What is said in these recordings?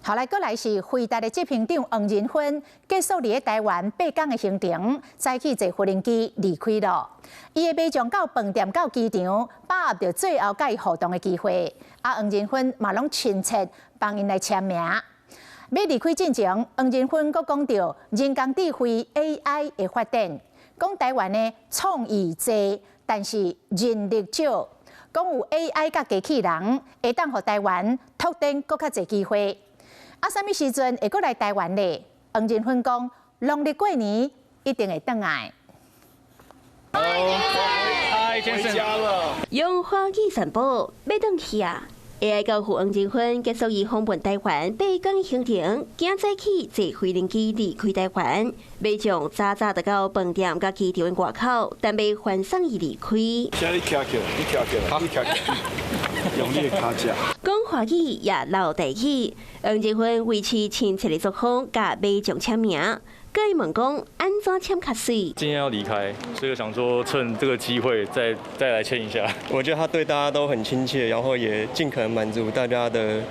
後來閣來是輝達的執行長黃仁勳結束佇咧台灣8工的行程，早起坐無人機離開囉。伊的馬上到飯店到機場，把握著最後佮伊互動的機會。啊，黃仁勳嘛攏親切幫𪜶來簽名。欲離開進前，黃仁勳閣講著人工智慧 AI 的發展，講台灣的創意濟，但是人力少。講有 AI 佮機器人，會當予台灣拓展閣較濟機會。啊，啥物時陣會閣來台灣咧？黃仁勳講，農曆過年一定會轉來。嗨，先生。用華語宣布欲轉去啊！AI 教父黃仁勳結束伊訪問台灣8工行程，今早起坐飛行機離開台灣，馬上早早就到飯店佮機場外口，等欲歡送伊離開。現在你徛起來，你徛起來，你徛起來，用你的跤隻。講華語也嘮台語，黃仁勳維持親切的作風，佮馬上簽名。佮伊問講按怎簽較媠？今天要離開，所以想說趁這個機會再來簽一下。我覺得他對大家都很親切，然後也盡可能滿足大家的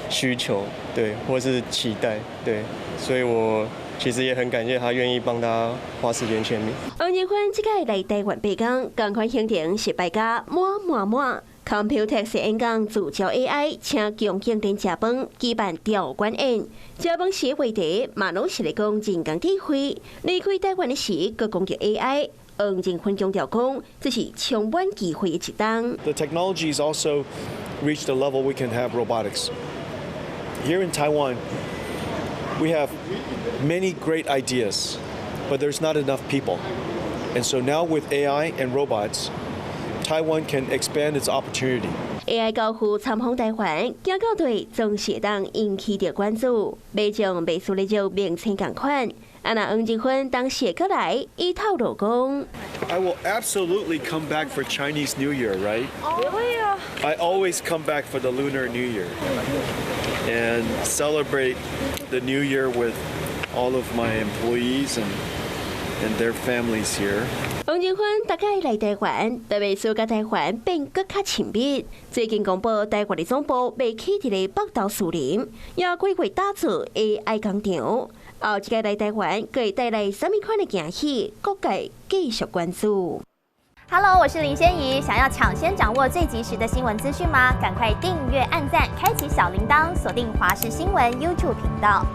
需求，對，或是期待，對，所以我其實也很感謝他願意幫大家花時間簽名。黃仁勳這擺來台灣8工，仝款行程是排甲滿滿滿。Computex 演講聚焦 AI，請強景點食飯，舉辦吊關宴。食飯時的話題嘛攏是咧講人工智慧。離開台灣的時，閣講著 AI。黃仁勳強調講，這是充滿機會的一冬。 The technology has also reached a level we can have robotics. Here in Taiwan, we have many great ideas, but there's not enough people. And so now with AI and robots, Taiwan can expand its opportunity. AI 教父參訪台灣，行到佗總是會當引起著關注。馬上袂輸咧就明星仝款。啊，若黃仁勳當時會閣來，伊透露講 I will absolutely come back for Chinese New Year, right? Really? I always come back for the Lunar New Year and celebrate the New Year with all of my employees and their families here. 黃仁勳逐擺來台灣，特別說佮台灣變閣較親密。最近公布台灣的總部欲起佇咧北投士林，也規劃打造 AI 工廠。後一擺來台灣，閣會帶來啥物款的驚喜？各界繼續關注。 Hello，我是林仙怡。想要搶先掌握最及時的新聞資訊嗎？趕快訂閱、按讚、開啟小鈴鐺，鎖定華視新聞 YouTube 頻道。